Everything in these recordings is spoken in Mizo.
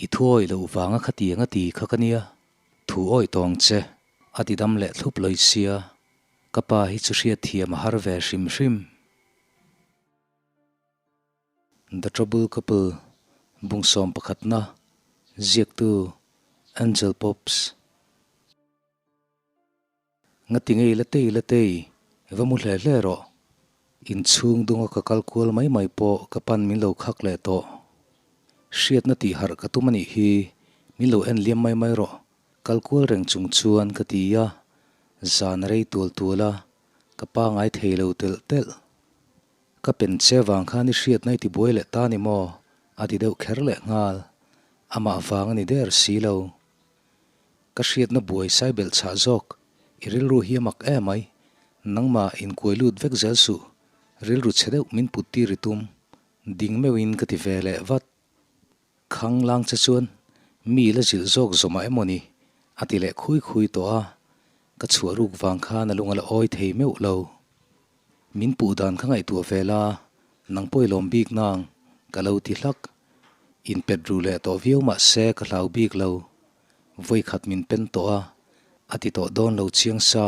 I thuawi loh vanga khatiang a ti kha ka nia, thu awi tawng che, a ti dam leh thlup lawih sia, ka pa hi chu hriatthiam a har ve hrim hrim. The Trouble Couple, Bungsawm pakhatna, ziaktu Angel Pops. Ngati ngei la tei la tei, va mu hle hle rawh. Inchhung dunga ka kal kual mai mai pawh ka pan min lo khak leh tawh. Hriatna tih harh ka tum a nih hi, min lo en liam mai mai rawh. Kal kual reng chung chuan ka ti a, zan a rei tual tual a, ka pangai thei lo telh telh. Ka pen che vang khan i hriatna i tibuai leh ta ni maw? a ti deuh kher leh nghal. Amah vang a ni der si lo. Ka hriatna buai sai belh chhah zawk, i rilru hi a mak em ai, nangmah inkuai lut vek zel suh, rilru chhe deuh min put tir i tum, ding meuhin ka ti ve leh vat. Khang lang che chuan mi la zilh zawk zawmah emaw ni? a ti leh khui khui tawh a, ka chhuah ruk vang khan a lung a la awi thei meuh lo. Min puh dan kha ngaihtuah ve la, nang pawh i lawm bik nang, ka lo ti hlak. Inpet ru leh tawh viau mah se ka hlau bik lo. Vawi khat min pen tawh a, a ti tawh dawn lo chiang sa.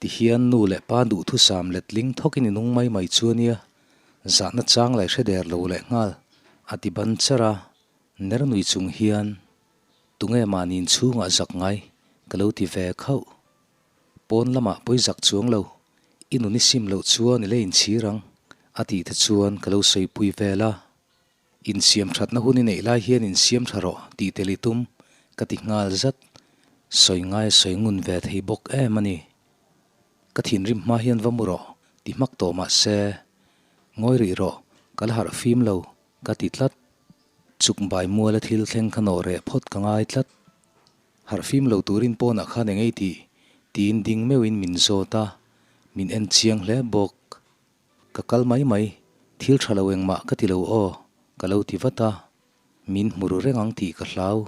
Ti hian nu leh pa duhthusam letling thawkin i nung mai mai chu a nia, zahna chang lai hre der lo leh nghal, a ti ban char a, ner nui chung hian, Tunge mahni inchhungah zak ngai? ka lo ti ve khauh. Pawn lamah pawi zak chuang lo, i nun i sim loh chuan i la inchhir ang, a tih te chuan ka lo sawipui vel a. Insiam thatna hun i neih lai hian insiam tha rawh tih tel i tum, ka ti nghal zat. Sawi ngai a sawi ngun ve thei bawk em a ni. Ka thinrim hma hian va mu rawh ti hmak tawh mah se, ngawi rih rawh, ka la harh fim lo, ka ti tlat. Chuk bai muala thil thleng kha nawh reh phawt ka ngai tlat. Harh fim lo turin pawnah khan eng ei tih? tiin ding meuhin min zawt a, min en chiang hle bawk. Ka kal mai mai, thil tha lo engmah ka ti lo aw, ka lo ti vat a, min hmu ru reng ang tih ka hlau.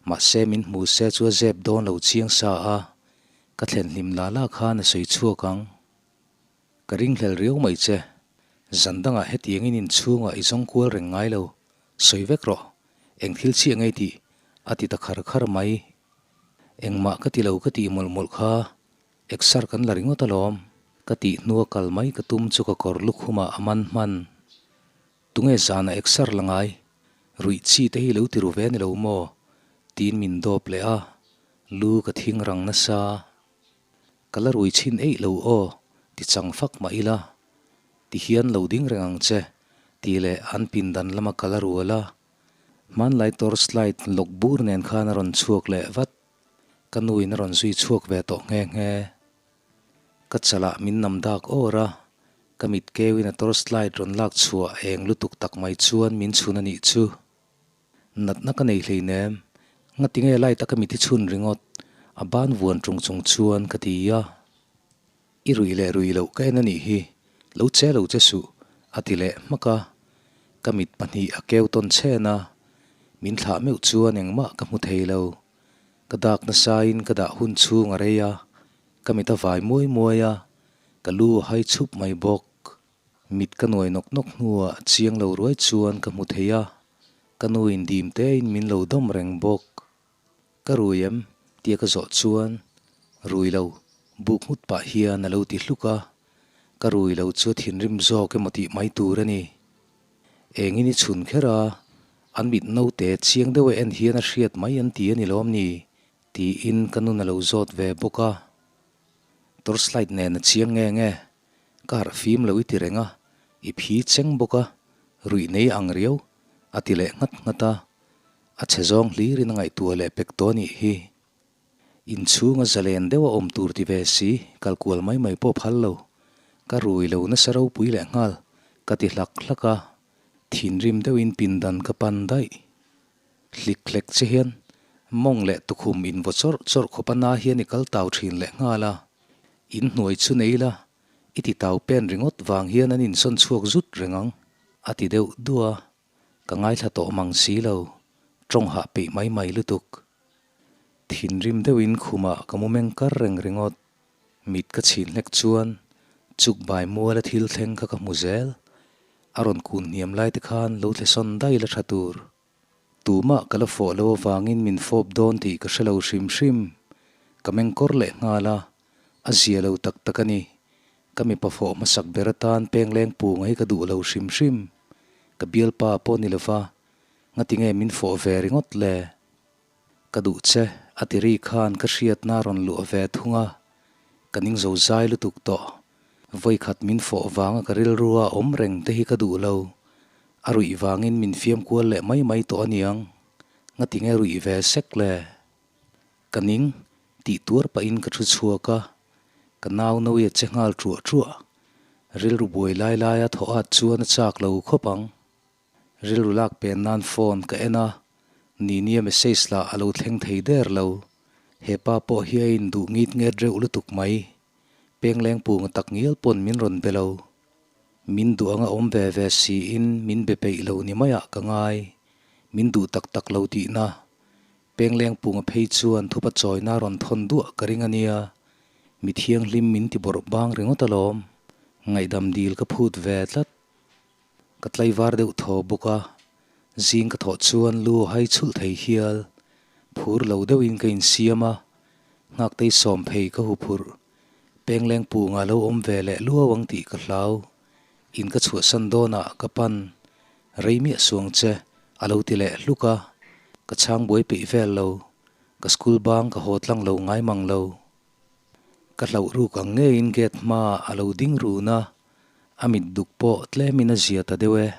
Mahse min hmu se chu a zep dawn lo chiang sa a, ka thlen hlim la la khan a sawi chhuak ang. Ka ringhlel riau mai che, zan dangah hetiangin inchhungah i zawng kual reng ngai lo, Sawi vek rawh, eng thil chiah ngei tih? a ti ta khar khar mai. Engmah ka ti lo ka tih mawlh mawlh kha, exer kan la ringawt alawm. Ka tih hnua kal mai ka tum chu ka kawr lukhumah a man hman. Tunge zanah exer la ngai? Ruih chi te hi lo ti ru ve ni lo maw? tiin min dawp leh a, lu ka thing rang nasa. Ka la rui chhin eih lo aw, ti chang fak mah ila. Ti hian lo ding reng ang che, tih leh an pindan lama kal a rual a. Hmanlai torch light lawk bur nen khan a rawn chhuak leh vat. Ka nuin a rawn zui chhuak ve tawh nghe nghe. Ka chalah min nam dak awr a, ka mit keuin a torch light rawn lak chhuah eng lutuk tak mai chuan min chhun a nih chu. Natna ka nei hleinem, ngatinge light a ka mit i chhun ringawt, a ban vuan tung chung chuan ka ti a. I rui leh rui loh ka en a nih hi, lo che lo che suh, a ti leh hmak a. Ka mit pahnih a keu tawn chhen a, min thlah meuh chuan engmah ka hmu thei lo. Ka dak nasain ka dah hun chhung a rei a, ka mit a vai muai muai a, ka lu a hai chhup mai bawk. Mit ka nuai nawk nawk hnuah chiang lo ruai chuan ka hmu thei a, ka nuin dim tein min lo dawm reng bawk. Ka rui em? tia ka zawh chuan, Rui lo, buk nghut pah hian a lo ti hluk a, ka rui lo chu a thinrim zawk emaw tih mai tur a ni. Engin i chhun kher a, an mit naute chiang deuh a en hian a hriat mai an ti a ni lawm ni? tiin ka nun a lo zawt ve bawk a. Torchlight nen a chiang nge nge? Ka harh fim lo i ti reng a, i phi cheng bawk a, ruih nei ang riau, a ti leh nghat nghat a. A chhe zawng hlirin a ngaihtuah leh pek tawh a nih hi. Inchhunga zalen deuh a awm tur ti ve si, kal kual mai mai pawh phal lo. Ka rui lo nasa ropui leh nghal, ka ti hlak hlak a. Thinrim deuhin pindan ka pan daih. Hlik hlek che hian mawng leh tukhum invaw chawrh chawrh khawp a na hian i kal tau thin leh nghal a. In hnuai chu nei la, i ti tau pen ringawt vang hian an insawn chhuak zut reng ang, a ti deuh duah a. Ka ngaithla tawh mang si lo, tawng hah peih mai mai lutuk. Thinrim deuhin khumah ka mu meng kar reng ringawt. Mit ka chhin hlek chuan chuk bai muala thil thleng kha ka hmu zel. A rawn kun hniam lai te khan lo thle sawn dai la tha tur. Tumah ka la fawh lo avangin min fawp dawn tih ka hre lo hrim hrim. Ka meng kawr leh nghal a, a zia lo tak tak a ni. Ka mipa fawh hmasak ber atan pengleng pu ngai ka duh lo hrim hrim. Ka bialpa pawh ni lova, ngatinge min fawh ve ringawt le? Ka duh che, a ti ri khan ka hriatna a rawn luah ve thung a, ka ning zo zai lutuk tawh. Vawikhat min fawh vanga ka rilrua awm reng te hi ka duh lo. A ruih vangin min fiam kual leh mai mai tawh aniang. Ngatinge ruih ve sek le? Ka ning, tih tuar pahin ka thu chhuak a, ka nau nawi a che nghal truah truah. Rilru buai lai laia thaw at chuan a chak lo khawp ang. Rilru lak pen nan phone ka en a, Ninia message lah a lo thleng thei der lo. He pa pawh hi a induh ngit nget reuh lutuk mai. Pengleng punga tak ngial pawn min rawn be lo. Min duh anga awm ve ve siin min be peih lo ni maiah ka ngai. Min duh tak tak lo tihna. Pengleng punga phei chuan thupa chawina rawn thawn duah ka ring a nia. Mi thianghlim min ti bawrh bang ringawt alawm. Ngaihdam dil ka phut ve tlat. Ka tlaivar deuh thaw bawk a, zing ka thawh chuan lu a hai chhulh thei hial. Phur lo deuhin ka insiam a, nghaktei sawm phei ka hu phurh. Pengleng punga lo awm ve leh luau ang tih ka hlau. In ka chhuahsan dawnah ka pan rei miah suang che a lo ti leh hluk a, ka chhang buai peih vel lo. Ka school bang ka haw tlang lo ngai mang lo. Ka hlauh ruk ang ngeiin gate hmaah a lo ding run a, A mit duk pawh tlemin a zia ta deuh e.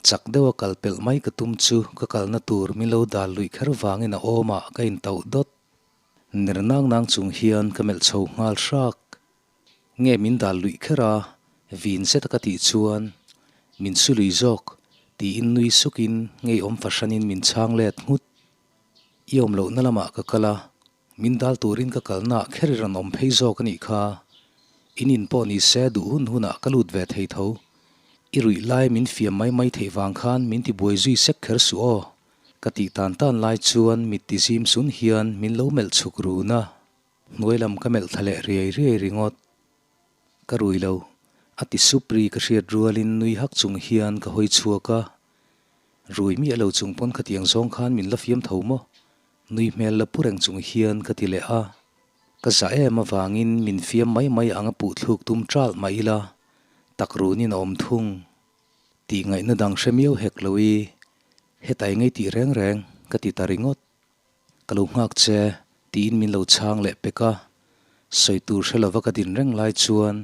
Chak deuha kal pelh mai ka tum chu ka kalna tur min lo dal luih kher vangin a awmah ka intauh dawt. Ner nang nang chung hian ka melh chho nghal hrak. Nge min dal luih kher a, vin zeta ka tih chuan min su lui zawk tiin nui sukin ngeiawm fahranin min chhang let nghut. I awm lohna lamah ka kal a, Min dal turin ka kalna ah kher i rawn awm phei zawk a nih kha. In in pawh ni se duh hun hunah ka lut ve thei tho. I ruih lai min fiam mai mai theih vang khan min ti buai zui sek kher suh aw. Ka tih tan tan lai chuan mit ti zim sun hian min lo melh chhuk run a. Hnuai lam ka melh thla leh riai riai ringawt. Ka rui lo. A ti sup ri ka hriat rualin nui hak chung hian ka hawi chhuak a. Rui miah lo chung pawn khatiang zawng khan min la fiam tho maw? Nui hmel la pu reng chung hian ka ti leh a. Ka za em avangin min fiam mai mai ang a puh thluk tum ṭalh mah ila, tak runin a awm thung. Tih ngaihna dang hre miau hek lo i, hetai ngei tih reng reng ka ti ta ringawt. Ka lo nghak che tiin min lo chhang leh pek a, sawi tur hre lova ka din reng lai chuan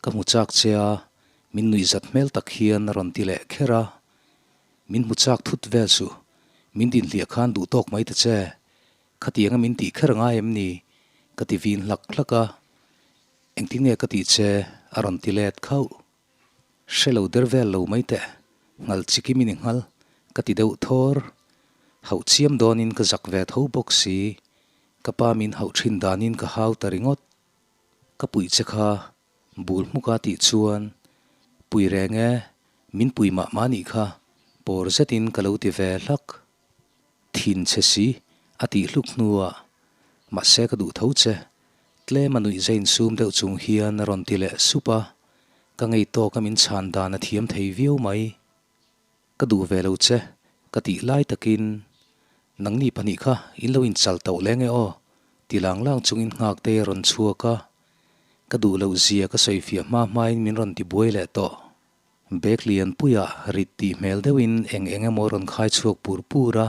ka hmu chak che a, min nuihzat hmel tak hian a rawn ti leh kher a. Min hmu chak thut vel suh, min din hliah khan duh tawk mai ta che, khatianga min tih kher ngai em ni? Ka ti vin hlak hlak a, engtin nge ka tih che? A rawn ti let khauh. Hre lo der vel lo mai teh, nghal chikim in i nghal, ka ti deuh thawr. Hauh chiam dawnin ka zak ve tho bawk si, ka pa min hauh thin danin ka hau ta ringawt. Ka puih che kha bul hmuka tih chuan, Pui reng e, min pui mah mah nih kha, pawr zetin ka lo ti ve hlak. Thin che si, a tih hluk hnuah, Mahse ka duh tho che, tlem a nuih zain sum deuh chung hian a rawn ti leh sup a, ka ngei tawk a min chhan dan a thiam thei viau mai. Ka duh ve lo che, ka tih lai takin, Nangni pahnih kha in lo inchal tauh leng e aw, ti lang lang chungin nghak te a rawn chhuak a, ka duh loh zia ka sawi fiah hma hmain min rawn ti buai leh tawh. Bag lianpuia rit tih hmel deuhin eng eng emaw rawn khai chhuak pur pur a,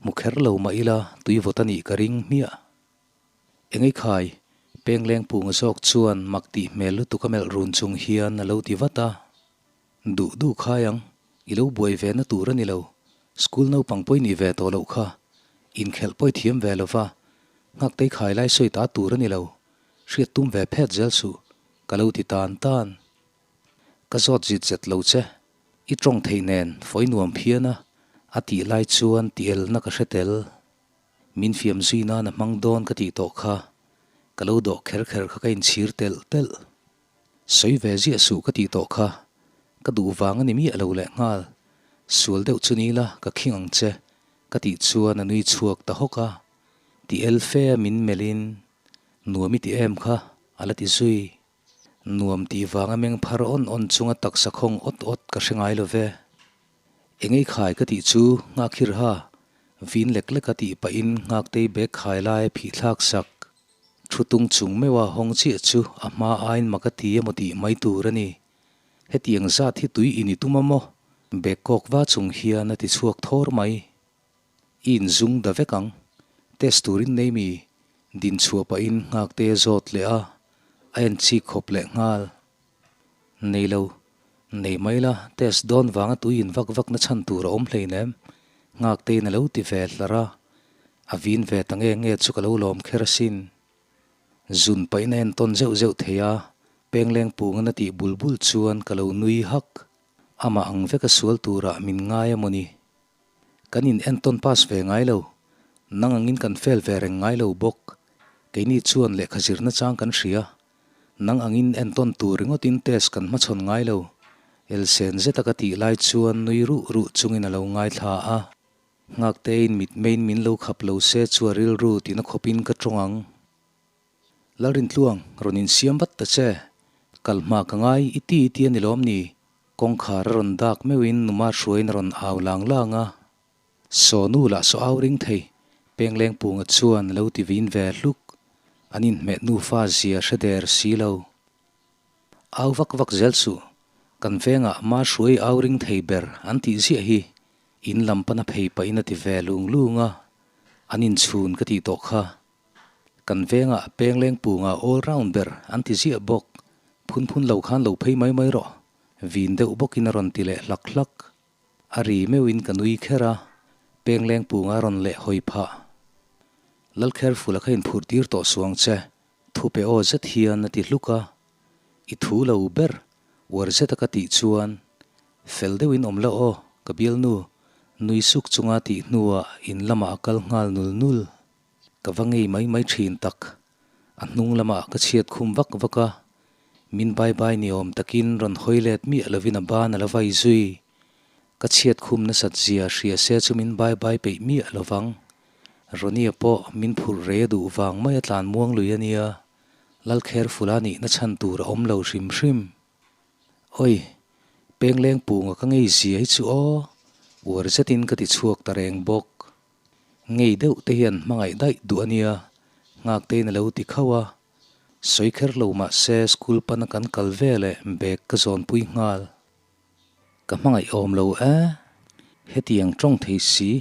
hmu kher lo mah ila tui vawt a nih ka ring hmiah. Engei khai, Pengleng punga zawk chuan mak tih hmel lutuk a melh run chung hian a lo ti vat a. Duh duh khai ang, i lo buai ve na tur a ni lo. School naupang pawi ni ve tawh loh kha. Inkhelh pawi thiam ve lo va, nghaktei khai lai sawi ta tur a ni lo. Hriat tum ve phet zel suh, ka lo ti tan tan. Ka zawt zit zet lo che, i tawng theih nen fawi nuam phian a, a tih lai chuan ti elna ka hre tel. Min fiam zui nan a hmang dawn ka tih tawh kha, ka lo dawh kher kher kha ka inchhir telh telh. Sawi ve ziah suh ka tih tawh kha, ka duh vang a ni miah lo leh nghal. Sual deuh chu ni la ka khing ang che, ka tih chuan a nui chhuak ta hawk a. Ti el fe a min melhin, Nuam i ti em kha, a la ti zui. Nuam tih vanga meng phar awn awn chunga taksa khawng awt awt ka hre ngai lo ve. Engei khai ka tih chu nghak hir ha, vin lek lek a tih pahin Nghaktei bag khai lai a phih thlak sak. Thu tung chung meuha hawng chiah chu a hma aiin mak a ti emaw tih mai tur a ni. Hetiang zat hi tui in i tum a maw? Bag kawk va chung hian a ti chhuak thawr mai. I inzung da vek ang. Test turin nei mi din chhuah pahin Nghaktei a zawt leh a, a en chik khawp leh nghal. Nei lo. Nei mai la, test dawn vanga tui in vak vak na chhan tur a awm hleinem. Nghakteiin a lo ti ve hlar a, a vin ve ta nge nge chu ka lo lawm kher asin. Zun pahin a entawn zeuh zeuh thei a, pengleng pungan a tih bul bul chuan ka lo nui hak. Amah ang veka sual turah min ngai a mawni. Kan in entawn pass ve ngai lo, nang angin kan fail ve reng ngai lo bawk. Keini chuan lehkha zirna chang kan hria. Nang angin entawn tur ringawtin test kan hmachhawn ngai lo. Elsen zeta ka tih lai chuan nui ruh ruh chungin a lo ngaithla a. Nghakteiin mitmeiin min lo khap lo se chu a rilru tina khawpin ka tawng ang. Lalrintluang, rawn insiam vat ta che. Kal hma ka ngai i ti i ti a ni lawm ni? Kawngkhar a rawn dak meuhin numa hruaiin a rawn au lang lang a. Saw nu lah saw au ring thei, Pengleng Punga chuan a lo ti vin ve hluk. An inhmeh nufa zia hre der si lo. Au vak vak zel suh, kan vengah ma hruai au ring thei ber an tih ziah hi in lam pana phei pahin a ti ve lung lung a, an inchhun ka tih tawh kha. Kan vengah Pengleng Punga all round ber an ti ziah bawk, phun phun lo khan lo phei mai mai rawh, vin deuh bawkin a rawn ti leh hlak hlak. A ri meuhin ka nui kher a, Pengleng Punga rawn leh hawi phah. Lalkherfula kha inphurh tir tawh suang che, thu pe aw zet hian a ti hluk a. I thu lo ber, uar zeta ka tih chuan, Fel deuhin awm la aw, ka bialnu, nui suk chunga tih hnuah in lamah a kal nghal nul nul. Ka va ngei mai mai thin tak. A hnung lamah ka chhiat khum vak vak a, min bai bai ni awm takin rawn hawi let miah lovin a ban a la vai zui. Ka chhiat khum nasat zia hria se chu min bai bai peih miah lovang. Ronnie pawh min phurh rei a duh vang mai a tlan muang lui a nia, Lalkherfula nihna chhan tur a awm lo hrim hrim. Oi, Pengleng Punga ka ngei zia hi chu aw, uar zetin ka ti chhuak ta reng bawk. Ngei deuh te hian hmangaih daih duh a nia, Nghakteiin a lo ti khauh a. Sawi kher lo mah se school pana kan kal ve leh bag ka zawnpui nghal. Ka hmangaih awm lo e, hetiang tawng thei si,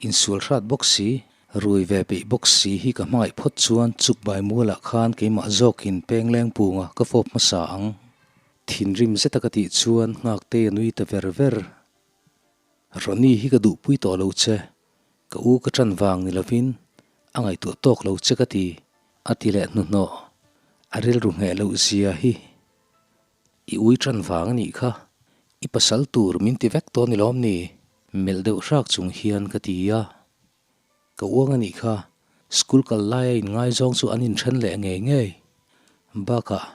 insual hrat bawk si, rui ve peih bawk si hi ka hmangaih phawt chuan chuk bai mualah khan keimah zawkin Pengleng Punga ka fawp hmasa ang. Thinrim zeta ka tih chuan Nghaktei a nui ta ver ver. Ronnie hi ka duhpui tawh lo che, ka u ka ṭan vang ni lovin a ngaihtuah tawk lo che ka ti, a ti leh hnuhnawh. A rilru ngheh loh zia hi i ui ṭan vang a nih kha, i pasal tur min ti vek tawh ni lawm ni? Melh deuh hrak chung hian ka ti a. Ka uang a nih kha, school kal laia inngaizawng chu an inṭhen leh ngei ngei. Bakah,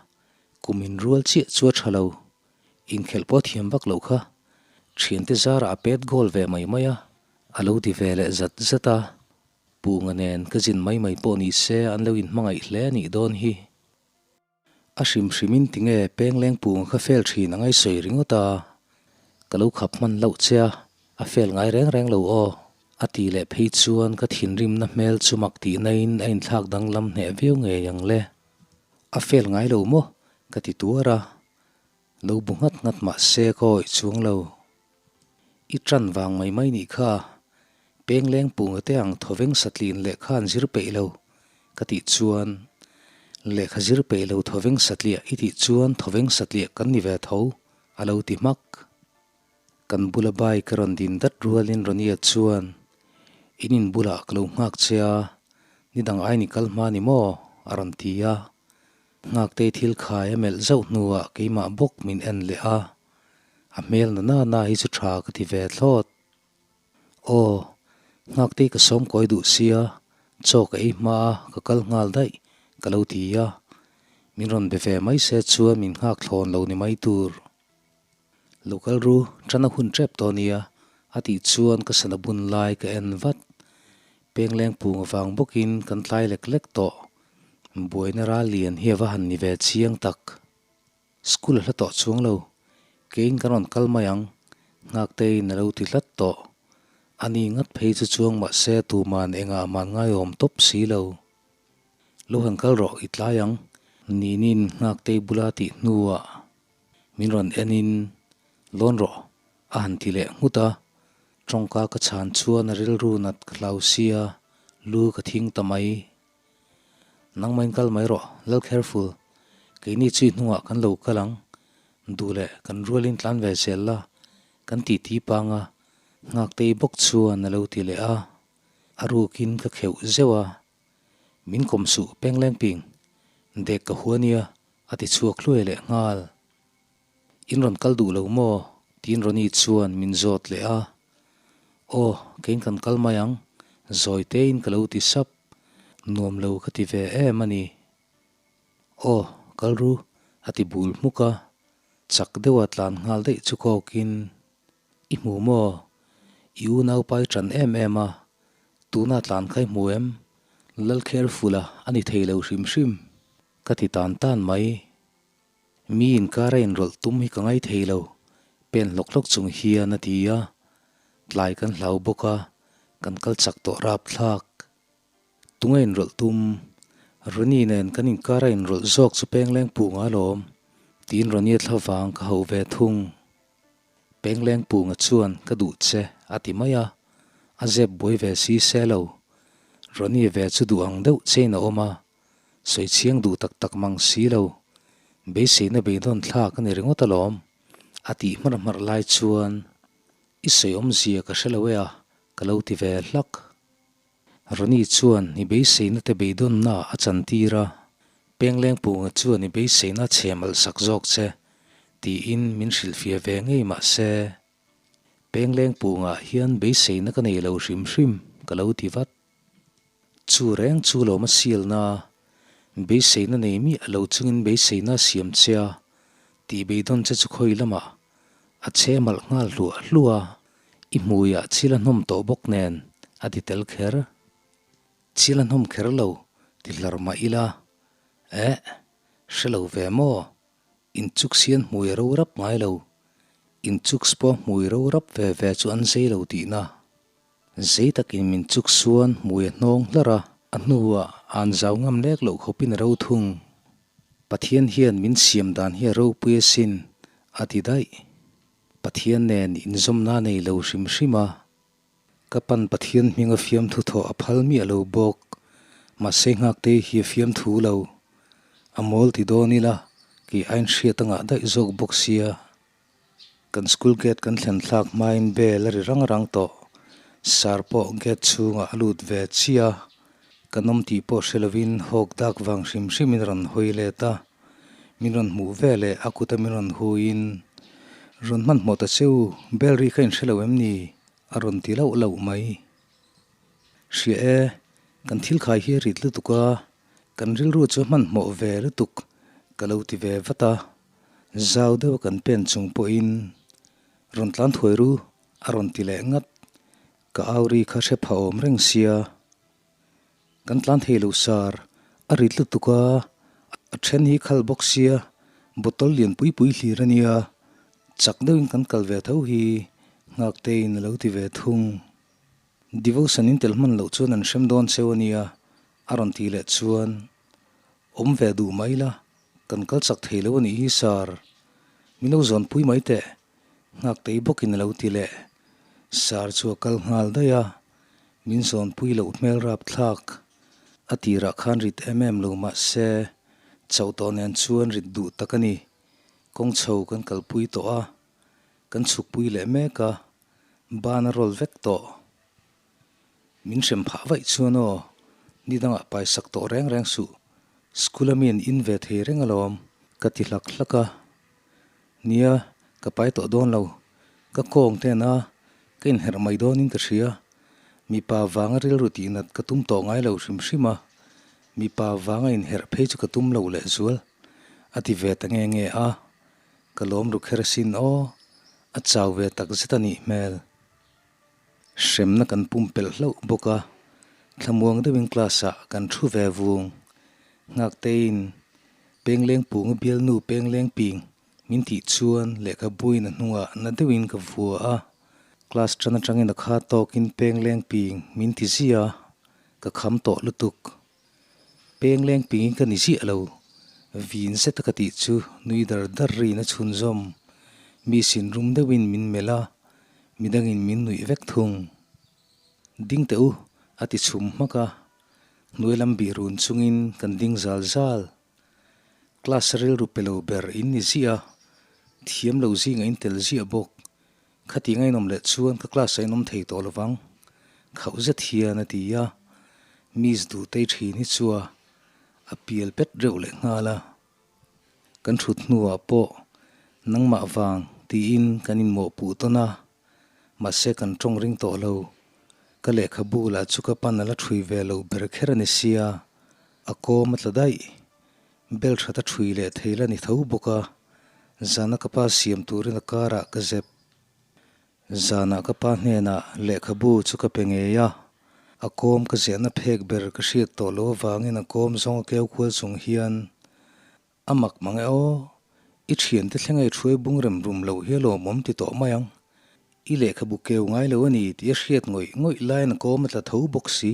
kum inrual chiah chu a ṭha lo, Inkhelh pawh thiam vak loh kha thiante zarah a pet goal ve mai mai a, a lo ti ve leh zat zat a. Punga nen ka zin mai mai pawh ni se an lo inhmangaih hle a nih dawn hi. A hrim hrimin tinge Pengleng Punga kha fel thin a ngaihsawi ringawt a, ka lo khap hman loh che a, a fel ngai reng reng lo aw, a ti leh phei chuan ka thinrimna hmel chu mak tihnain a inthlak danglam hneh viau ngei ang le. A fel ngai lo maw? ka ti tuar a. Lo bu nghat nghat mah se ka awih chuang lo. I ṭan vang mai mai nih kha, Pengleng Punga te ang thawveng satlin lehkha an zir peih lo ka tih chuan, Lehkha zir peih lo thawveng satliah i tih chuan thawveng satliah kan ni ve tho, a lo ti hmak. Kan bula bike a rawn din dat rualin Ronnie chuan, In in bulah ka lo nghak che a, nidang ain i kal hma ni maw? a rawn ti a. Nghaktei thil khai a melh zauh hnuah keimah bawk min en leh a, a hmel na na na hi chu tha ka ti ve thlawt. Aw, Nghaktei ka sawm kawi duh sia, chaw ka ei hma a, ka kal nghal daih, ka lo ti a. Min rawn be ve mai se chuan min nghak thlawn lo ni mai tur. Lo kal ru, tan a hun tep tawh nia, a tih chuan ka sana bun lai ka en vat. Pengleng pung avang bawkin kan tlai lek lek tawh. Buaina ral lian hi a va han ni ve chiang tak. School a hla tawh chuang lo, keiin kan rawn kal mai ang. Nghakteiin a lo ti hlat tawh. Ani ngat phei chu chuang mahse tuman engah mah ngaiawm tawp si lo. Lo han kal rawh i tlai ang. Ninin Nghaktei bula tih hnuah min rawn enin lawn rawh a han ti leh nghut a. Tawngka ka chhan chuan a rilru nat ka hlau sia, lu ka thing ta mai. Nangmain kal mai rawh, lal careful. Keini chui hnungah kan lo kal ang. Duh leh kan rualin tlan ve zel la, kan ti ti pang a, Nghaktei bawk chuan a lo ti leh a. A rukin ka kheuh zeuh a, Min kawm suh pengleng ping, dek ka hua nia, a ti chhuak hluai leh nghal. In rawn kal duh lo maw? tiin Ronnie chuan min zawt leh a. Aw, keiin kan kal mai ang, zawi tein ka lo ti sap. Nuam lo ka ti ve em a ni. Aw, kal ru, a ti bul hmuk a. Chak deuha tlan nghal daih chu kawkin, I hmu maw? I unaupa i ṭan em em a, tuna tlan kha i hmu em? Lal careful-a a ni thei lo hrim hrim, ka ti tan tan mai. Mi inkar a inrawlh tum hi ka ngai thei lo, pen hlawk hlawk chung hian a ti a. Tlai kan hlau bawk a, kan kal chak tawh rap thlak. Tunga inrawlh tum? Ronnie nen kan inkar a inrawlh zawk chu Pengleng Punga alawm, tiin Ronnie thla vang ka hauh ve thung. Pengleng Punga chuan ka duh che a ti mai a, a zep buai ve si se lo. Ronnie ve chu duh ang deuh chein a awm a, Sawi chiang duh tak tak mang si lo. Beiseina beidawn thlak a ni ringawt alawm. A tih hmarh hmarh lai chuan, I sawi awmzia ka hre lo e a, ka lo ti ve hlak. Ronnie chuan i beiseina te beidawnna a chantir a, Penglengpunga chuan i beiseina a chhe malh sak zawk che, tiin min hrilhfiah ve ngei mah se, Penglengpungah hian beiseina ka nei lo hrim hrim, ka lo ti vat. Chu reng chu lawm a sialna, beiseina nei miah lo chungin beiseina a siam che a, tih beidawn che chu khawi lamah a che malh nghal hluah hluah a, i hmuiah chil a hnawm tawh bawk nen a ti tel kher. Chil a hnawm kher lo ti hlar mah ila, eh, hre lo ve maw? Inchuk sian hmui a ro rap ngai lo, inchuk pawh hmui ro rap ve ve chu an zei lo tihna. Zei takin min chuk suan hmui a hnawng hlar a, a hnuah an zau ngam lek loh khawpin a ro thung. Pathian hian min siam dan hi a ropui asin, a ti daih. Pathian nen inzawmna nei lo hrim hrim a, ka pan Pathian hminga fiamthu thawh a phal miah lo bawk. Mahse Nghaktei hi a fiamthu lo. A mawl ti dawn ila, kei ain hriat a ngah daih zawk bawk sia. Kan school gate kan thlen thlak hmain bell a ri rang rang tawh. Sir pawh gate chhungah a lut ve chiah a, kan awm tih pawh hre lovin hawk dak vang hrim hrimin a rawn hawi let a. Min rawn hmuh ve leh a kuta min rawn huiin, Rawn hmanhmawh ta che u, bell ri kha in hre lo em ni? a rawn ti lauh lauh mai. Hria e, kan thil khai hi a rit lutuk a, kan rilru chu a hmanhmawh ve lutuk ka lo ti ve vat a. Zau deuh a kan pen chung pawhin rawn tlan thuai ru a rawn ti leh ngat. Ka au ri kha hre pha awm reng sia. Kan tlan thei lo sar, a rit lutuk a, a then hi khal bawk sia, bottle lian pui pui hlir a nia, chak deuhin kan kal ve tho hi Nghakteiin a lo ti ve thung. Devotion in tel hman loh chuan an hrem dawn cheu a nia a rawn ti leh chuan Awm ve duh mai la, kan kal chak thei lo a nih hi sir. Min lo zawn pui mai teh, Nghaktei bawkin a lo ti leh. Sir chu a kal nghal daih a, min zawn pui loh hmel rap thlak. A tirah khan rit em em lo mah se, chauh tawh nen chuan rit duh tak a ni. Kawng chho kan kalpui tawh a, kan chhukpui leh mek a, ban a rawl vek tawh. Min hrem phah vaih chuan aw, ni dangah paisak tawh reng reng suh, school a mi an in ve thei reng alawm, ka ti hlak hlak a. Nia, ka pai tawh dawn lo, ka kawng ten a, ka inherh mai dawnin ka hria. Mipa vanga rilru tihnat ka tum tawh ngai lo hrim hrim a, mipa vanga inherh phei chu ka tum lo lehzual, a ti ve ta nge nge a. Ka lawm ru kher asin aw, a chau ve takzet a nih hmel. Hremna kan pumpelh hlauh bawk a, thlamuang deuhin class-ah kan thu ve vung. Nghakteiin Pengleng Punga bialnu Pengleng Ping Min tih chuan lehkhabuin a hnungah na deuhin ka vua a, class tan atangin a kha tawkin peng leng ping min ti zia a, ka kham tawh lutuk. Peng leng pingin ka ni ziah lo, vin zeta ka tih chu nui dar dar riin a chhunzawm. Mi sin rum deuhin min melh a, midangin min nuih vek thung. Ding teh u, a ti chhum hmak a, hnuai lam bih run chungin kan ding zal zal. Class rilru pe lo ber in ni ziah a, thiam lo zinga in tel ziah bawk. Khati ngainawm leh chuan ka class ah in awm thei tawh lovang, khauh zet hian a ti a, Miss Duhtei thin hi chua a pial pet reuh leh nghal a. Kan thut hnuah pawh nangmah vang tiin kan inmawhpuh tawn a, mahse kan tawng ring tawh lo. Ka lehkhabu lah chu ka pan a la thui ve lo ber kher a ni sia, a kawm a tla daih. Bel that a thui leh thei la ni tho bawk a, zana ka pa siam turin a karah ka zep. Zanah ka pa hnenah lehkhabu chu ka pe ngei a, a kawm ka zehna phek ber ka hriat tawh loh avangin a kawm zawng a keu kual chung hian a mak mang e aw, i thiante thleng a i hruai bung rem rum loh hi a lawmawm ti tawh mai ang. I lehkhabu keu ngai lo a ni tih a hriat ngawih ngawih laiin a kawm a tla tho bawk si.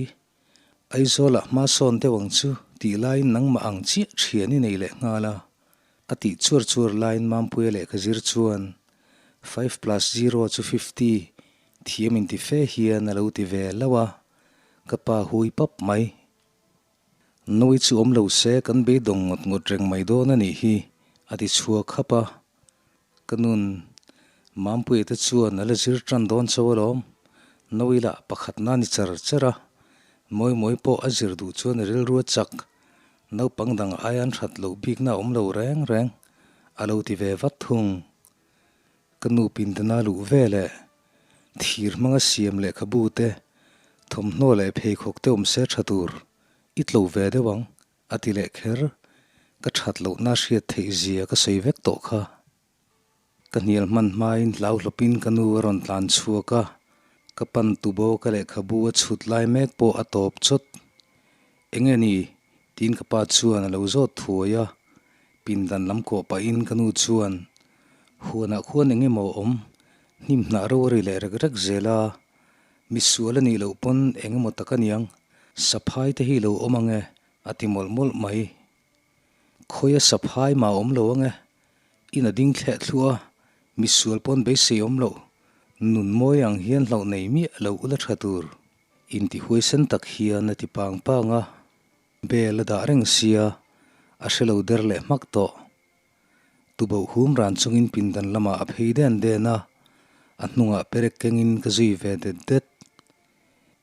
Aizawlah hma sawn deuh ang chu tih laiin nangmah ang chiah thian i nei leh nghal a, a tih chuar chuar laiin Mampuia lehkha zir chuan five plus zero chu 50 thiam inti fe hian a lo ti ve hlauh a, ka pa hui pap mai. Nawi chu awm lo se kan beidawng ngawt ngawt reng mai dawn a nih hi, a ti chhuak khap a. Ka nun, Mampuia te chuan a la zir tan dawn chauh alawm. Nawi lah pakhat na ni char char a, mawi mawi pawh a zir duh chuan a rilru a chak. Naupang dang aia an that loh bikna a awm lo reng reng, a lo ti ve vat thung. Ka nu pindana luh ve leh thir hmanga siam lehkhabu te, thawmhnaw leh pheikhawk te awm se tha tur i tlo ve deuh ang. A ti leh kher, ka that lohna hriat theih zia ka sawi vek tawh kha. Ka hnial hman hmain hlau hlawpin ka nu a rawn tlan chhuak a, ka pan tubo ka lehkhabu a chhut lai mek pawh a tawp chawt. Enge ni? tiin ka pa chuan a lo zawt thuai a, pindan lam kawh pahin ka nu chuan, Huanah khuan eng emaw a awm, hnim hnah ro a ri leh rek rek zel a, Misual a nih loh pawn eng emaw tak a niang, saphai te hi lo awm ang e, a ti mawlh mawlh mai. Khawia saphai mah awm lo ang e, in a ding thleh thluah a, misual pawn beisei awm loh, nun mawi ang hian hlauh nei miah lo ula tha tur. Inti huaisen tak hian a ti pang pang a, bel a dah reng sia, a hre lo der leh hmak tawh. Tuboh hum ran chungin pindan lamah a phei den den a, a hnungah perek kengin ka zui ve det det.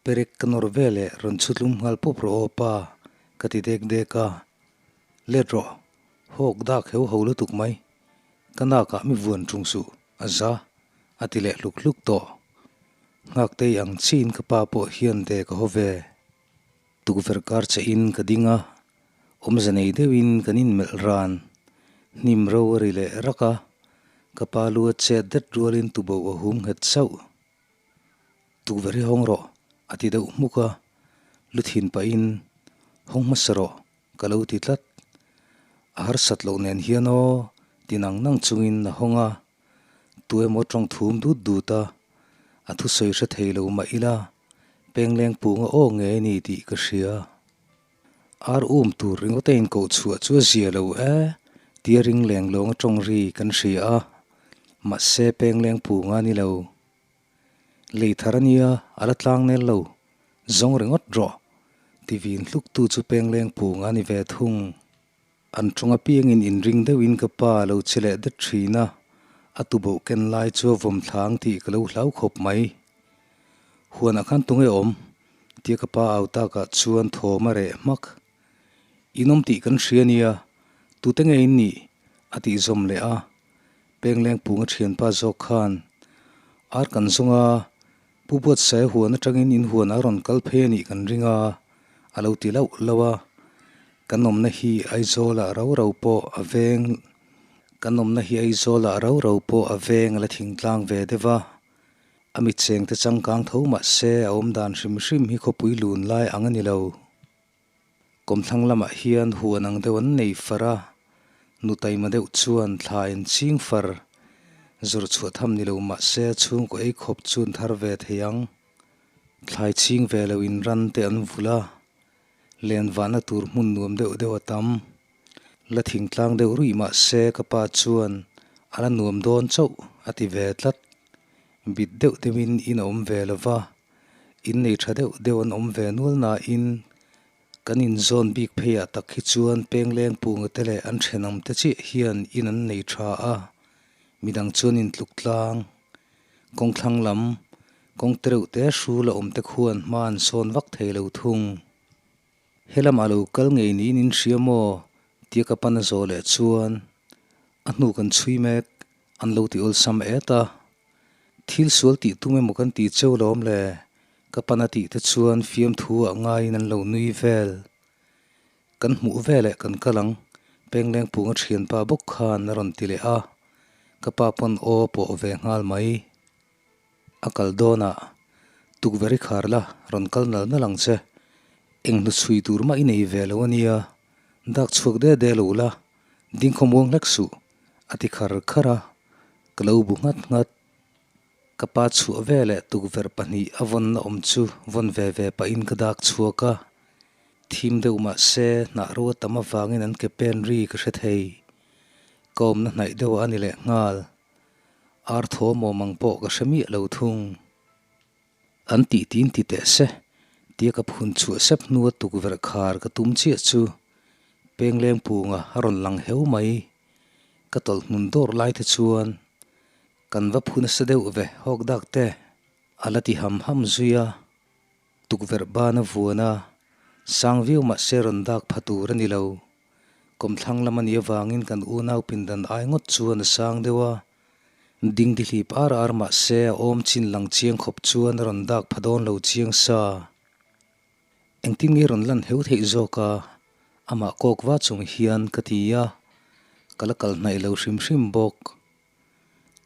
Perek ka nawr ve leh rawn chhutlum nghal pawp rawh aw pa, ka ti dek dek a. Let rawh, hawk dak heu ho lutuk mai. Ka nakah mi vuan ṭung suh, a za, a ti leh hluk hluk tawh. Nghaktei ang chiin ka pa pawh hian dek a haw ve. Tukverh kar che in ka ding a, awmze nei deuhin kan inmelh ran. Hnim ro a ri leh rak a, ka pa lu a chet det rualin tubo a hum nghet sauh. Tukverh hi hawng rawh, a ti deuh hmuk a, lu thin pahin, Hawng hmasa rawh, ka lo ti tlat. A harsat loh nen hian aw, ti nang nang chungin a hawng a, Tu emaw tawng thum dut dut a, a thusawi hre thei lo mah ila, Pengleng punga aw nge ni tih ka hria. Ar um tur ringawt a inkoh chhuah chu a zia lo e, tia ring leng lawng a tawng ri kan hria a, mahse Pengleng punga ni lo. Lei thar a nia, a la tlang nel lo, zawng ringawt rawh, ti vin hluk tu chu Pengleng punga ni ve thung. An tawng apiangin inring deuhin ka pa a lo che leh det thin a, a tuboh ken lai chu a vawm thlang tih ka lo hlau khawp mai. Huanah khan tunge awm? tia ka pa au takah chuan thawm a reh hmak. In awm tih kan hria nia, tute nge in nih? a tih zawm leh a, Pengleng punga thianpa zawk khan ar kan zawng a, Pu Buatsaia huan atangin in huan a rawn kal phei a nih kan ring a, a lo ti lauh lauh a. Kan awmna hi Aizawlah rau rau pawh a veng Kan awmna hi Aizawlah rau rau pawh a veng a la thingtlang ve deuh a. A mitcheng te changkang tho mah se a awm dan hrim hrim hi khawpui lun lai ang a ni lo. Kawmthlang lamah hian huan ang deuh an nei far a. Nu taima deuh chuan thla in ching far zawr chhuah tham ni lo mah se chhungkaw ei khawp chu an thar ve thei ang. Thlai ching ve lo in ran te an vulh a, len vahna tur hmun nuam deuh deuh a tam. La thingtlang deuh ruih mah se ka pa chuan a la nuam dawn chauh a ti ve tlat. Bit deuh deuhin in a awm ve lo va, in nei tha deuh deuh an awm ve nual nain kan inzawn bik pheiah tak hi chuan pengleng punga te leh an thenawm te chiah hian in an nei tha a, midang chuan intluk tlang. Kawngthlang lam, kawng tereuh te hrul a awm te khuan hma an sawn vak thei lo thung. Helamah lo kal ngei niin in hria maw? tia ka pan a zawh leh chuan a hnu kan chhui mek an lo ti awlsam et a. Thil sual tih tum emaw kan ti cheu lawm le? Ka pan a tih te chuan fiamthu ah ngaiin an lo nui vel. Kan hmuh veleh kan kal ang, Penglengpunga thianpa bawk khan a rawn ti leh a, ka pa pawn aw pawh ve nghal mai. A kal dawnah, Tukverh i khar la, rawn kal nal nal ang che. Eng hnuchhui tur mah i nei ve lo a nia, dak chhuak de de lo la, ding khawmuang hlek suh, a ti khar khar a, ka lo bu nghat nghat. Ka pa chhuah veleh tukverh pahnih a vawnna awm chu vawn ve ve pahin ka dak chhuak a, thim deuh mah se hnah ro a tam avangin an ke pen ri ka hre thei. Ka awmna hnaih deuh a ni leh nghal. Ar thawm awm ang pawh ka hre miah lo thung. An tih tin ti teh se, tia ka phun chhuah sep hnua tukverh khar ka tum chiah chu Penglengpunga a rawn lang heu mai. Ka tawlh hmun dawr lai te chuan kan va phu nasa deuh ve hawk dak te a la ti ham ham zui a. Tukverh ban a vuan a, sang viau mah se rawn dak pha tur a ni lo. Kawmthlang lam a nih avangin kan unau pindan ai ngawt chuan a sang deuh a. Ding di hlip ar ar mah se a awm chin lang chiang khawp chuan a rawn dak pha dawn lo chiang sa. Engtin nge rawn lan heu theih zawk a? Amah kawk va chung hian ka ti a, ka la kal hnaih lo hrim hrim bawk.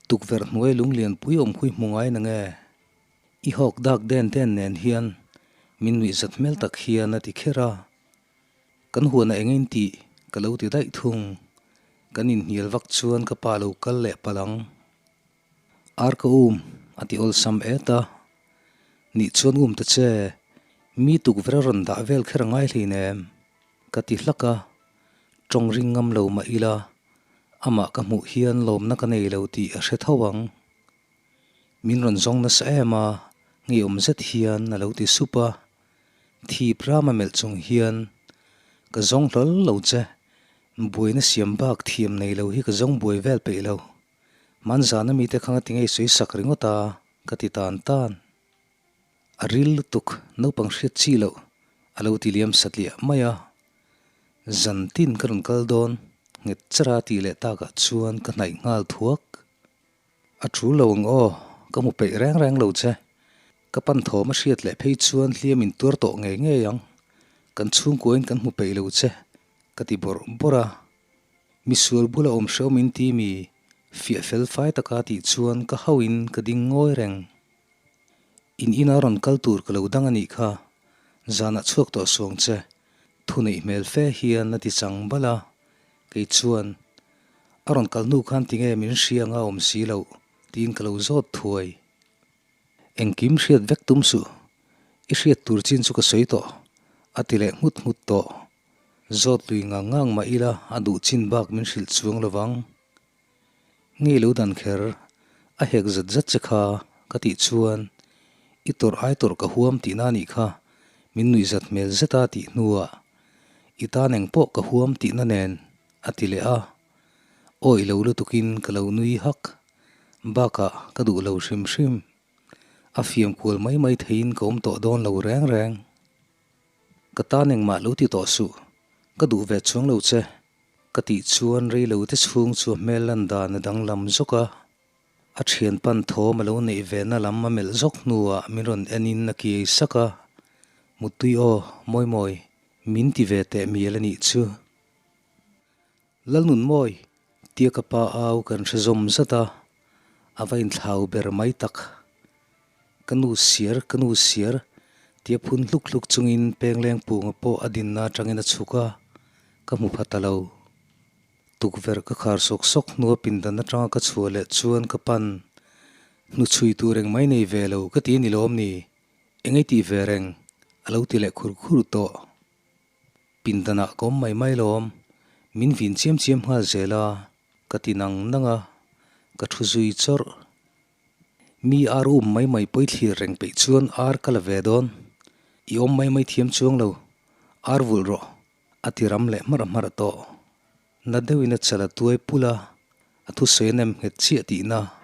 Tukverh hnuai lunglian pui awm hui hmu ngai na nge? I hawk dak den den nen hian min nuih zat hmel tak hian a ti kher a. Kan huanah eng in tih ka lo ti daih thung. Kan inhnial vak chuan ka pa lo kal leh palh ang. Ar ka um a ti awlsam et a. Nih chuan um ta che, mi tukverh a rawn dah vel kher a ngai hleinem ka ti hlak a. Tawng ring ngam lo mah ila, amah ka hmuh hian lawmna ka nei lo tih a hre tho ang. Min rawn zawng nasa em a, ngeiawm zet hian a lo ti sup a. Thip rama melh chung hian, Ka zawng hlawl lo che, buaina siam bak thiam nei lo hi ka zawng buai vel peih lo. Manzana mite kha ngati ngei sawi sak ringawt a, ka ti tan tan. A ril lutuk, naupang hriat chi loh a lo ti liam satliah mai a. Zan tin ka rawn kal dawn, nghet chara tih leh takah chuan ka hnaih nghal thuak. A tul lo ang aw, ka hmu peih reng reng lo che. Ka pan thawm a hriat leh phei chuan hliam in tuar tawh ngei ngei ang. Kan chhungkuain kan hmu peih lo che, ka ti bawrh bawrh a. Misual bula awm hrehawm in ti mi, fiah fel fai taka tih chuan ka hauhin ka ding ngawi reng. In ina rawn kal tur ka lo dang a nih kha, zanah chhuak tawh suang che, thuneih hmel fe hian a ti chang bal a, kei chuan a rawn kal hnu khan tinge min hria anga awm si loh tiin ka lo zawt thuai. Engkim hriat vek tum suh, i hriat tur chin chu ka sawi tawh, a ti leh nghut nghut tawh. Zawt lui ngang ngang mah ila a duh chin bak min hrilh chuang lovang. Ngei lo dan kher, a hek zat zat che kha ka tih chuan i tawrh ai tawrh ka huam tihna a nih kha, min nuih zat hmel zet a tih hnuah i tan eng pawh ka huam tihna nen a ti leh a, awi lo lutukin ka lo nui hak, bakah ka duh lo hrim hrim, a fiam kual mai mai theiin ka awm tawh dawn lo reng reng. Ka tan engmah lo ti tawh suh, ka duh ve chuang lo che. Ka tih chuan reilo te chhung chu a hmel lan dan a danglam zawk a, a thian pan thawm a lo neih ve na lam a melh zawk hnuah min rawn en in a kiai sak a, Muttui aw, mawi mawi, min ti ve teh mial a nih chu. Lalnunmawi, tia ka pa au kan hre zawm zat a, a va inthlau ber mai tak. Ka nu siar, ka nu siar, tia phun hluk hluk chungin Penglengpunga pawh a dinna atangin a chhuk a, ka hmu pha ta lo. Tukverh ka khar sawk sawk hnua pindan atanga ka chhuah leh chuan ka pan hnuchhui tur eng mai nei ve lo ka ti a ni lawm ni? Eng ei tih ve reng? A lo ti leh khur khur tawh. Pindanah ka awm mai mai lawm, min vin chiam chiam nghal zel a, ka ti nang nang a, ka thu zui chawrh. Mi ar um mai mai pawi thlir reng peih chuan ar ka la ve dawn. I awm mai mai thiam chuang lo, ar vulh rawh, a ti ram leh hmarh hmarh tawh. Na deuhin a chal a tuai pul a, a thusawi a nem nghet chiah tihna.